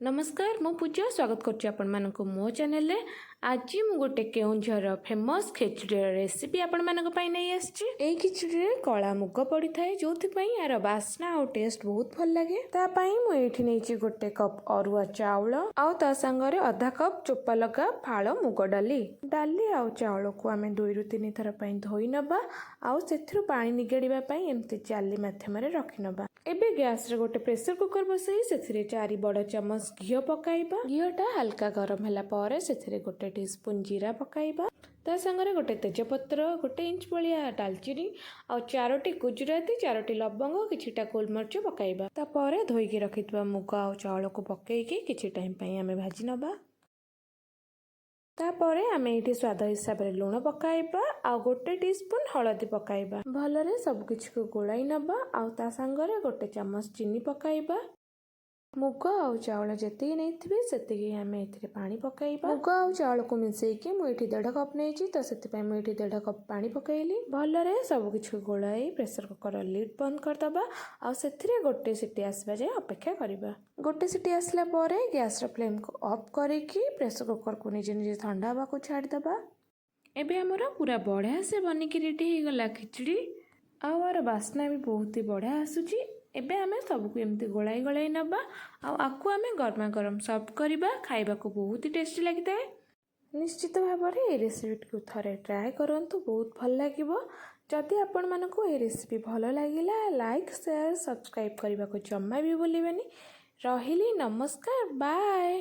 ନମସ୍କାର, ମୁଁ ପୂଜା ସ୍ୱାଗତ କରୁଛି ଆପଣମାନଙ୍କୁ ମୋ ଚ୍ୟାନେଲରେ। ଆଜି ମୁଁ ଗୋଟେ କେଉଁଝରର ଫେମସ୍ ଖେଚୁଡ଼ିର ରେସିପି ଆପଣମାନଙ୍କ ପାଇଁ ନେଇ ଆସିଛି। ଏଇ ଖେଚୁଡ଼ିରେ କଳା ମୁଗ ପଡ଼ିଥାଏ, ଯେଉଁଥିପାଇଁ ଏହାର ବାସ୍ନା ଆଉ ଟେଷ୍ଟ ବହୁତ ଭଲ ଲାଗେ। ତା ପାଇଁ ମୁଁ ଏଇଠି ନେଇଛି 1 କପ୍ ଅରୁଆ ଚାଉଳ ଆଉ ତା ସାଙ୍ଗରେ ଅଧା କପ୍ ଚୋପା ଲଗା ଫାଳ ମୁଗ ଡାଲି। ଡାଲି ଆଉ ଚାଉଳକୁ ଆମେ 2ରୁ 3 ଥର ପାଇଁ ଧୋଇ ନେବା ଆଉ ସେଥିରୁ ପାଣି ନିଗାଡ଼ିବା ପାଇଁ ଏମିତି ଜାଲି ମାଧ୍ୟମରେ ରଖିନେବା। ଏବେ ଗ୍ୟାସରେ ଗୋଟେ ପ୍ରେସର କୁକର ବସାଇ ସେଥିରେ 4 ବଡ଼ ଚାମଚ ଘିଅ ପକାଇବା। ଘିଅଟା ହାଲକା ଗରମ ହେଲା ପରେ ସେଥିରେ 1 ଟିସ୍ପୁନ୍ ଜିରା ପକାଇବା। ତା ସାଙ୍ଗରେ ଗୋଟେ ତେଜପତ୍ର, 1 ଇଞ୍ଚ ଭଳିଆ ଡାଲଚିନି ଆଉ ଚାରୋଟି ଗୁଜୁରାତି, ଚାରୋଟି ଲବଙ୍ଗ, କିଛିଟା ଗୋଲମରିଚ ପକାଇବା। ତାପରେ ଧୋଇକି ରଖିଥିବା ମୁଗ ଆଉ ଚାଉଳକୁ ପକାଇକି କିଛି ଟାଇମ୍ ପାଇଁ ଆମେ ଭାଜି ନେବା। ତାପରେ ଆମେ ଏଇଠି ସ୍ୱାଦ ହିସାବରେ ଲୁଣ ପକାଇବା ଆଉ 1 ଟିସ୍ପୁନ୍ ହଳଦୀ ପକାଇବା। ଭଲରେ ସବୁ କିଛିକୁ ଗୋଳାଇ ନେବା ଆଉ ତା ସାଙ୍ଗରେ 1 ଚାମଚ ଚିନି ପକାଇବା। ମୁଗ ଆଉ ଚାଉଳ ଯେତିକି ନେଇଥିବେ, ସେତିକି ଆମେ ଏଥିରେ ପାଣି ପକାଇବା। ମୁଗ ଆଉ ଚାଉଳକୁ ମିଶେଇକି ମୁଁ ଏଇଠି 1.5 କପ୍ ନେଇଛି, ତ ସେଥିପାଇଁ ମୁଁ ଏଇଠି 1.5 କପ୍ ପାଣି ପକାଇଲି। ଭଲରେ ସବୁ କିଛି ଗୋଳାଇ ପ୍ରେସର କୁକର ଲିଡ୍ ବନ୍ଦ କରିଦେବା ଆଉ ସେଥିରେ ଗୋଟେ ସିଟି ଆସିବା ଯାଏ ଅପେକ୍ଷା କରିବା। ଗୋଟେ ସିଟି ଆସିଲା ପରେ ଗ୍ୟାସର ଫ୍ଲେମ୍କୁ ଅଫ୍ କରିକି ପ୍ରେସର କୁକରକୁ ନିଜେ ନିଜେ ଥଣ୍ଡା ହେବାକୁ ଛାଡ଼ିଦେବା। ଏବେ ଆମର ପୁରା ବଢ଼ିଆ ସେ ବନିକି ରେଡ଼ି ହେଇଗଲା ଖିଚୁଡ଼ି ଆଉ ଆର ବାସ୍ନା ବି ବହୁତ ହି ବଢ଼ିଆ ଆସୁଛି। ଏବେ ଆମେ ସବୁକୁ ଏମିତି ଗୋଳାଇ ଗୋଳାଇ ନେବା ଆଉ ଆକୁ ଆମେ ଗରମା ଗରମ ସର୍ଭ କରିବା। ଖାଇବାକୁ ବହୁତ ହି ଟେଷ୍ଟି ଲାଗିଥାଏ। ନିଶ୍ଚିତ ଭାବରେ ଏ ରେସିପିଟିକୁ ଥରେ ଟ୍ରାଏ କରନ୍ତୁ, ବହୁତ ଭଲ ଲାଗିବ। ଯଦି ଆପଣମାନଙ୍କୁ ଏ ରେସିପି ଭଲ ଲାଗିଲା, ଲାଇକ୍, ସେୟାର, ସବସ୍କ୍ରାଇବ୍ କରିବାକୁ ଜମା ବି ଭୁଲିବେନି। ରହିଲି, ନମସ୍କାର, ବାଏ।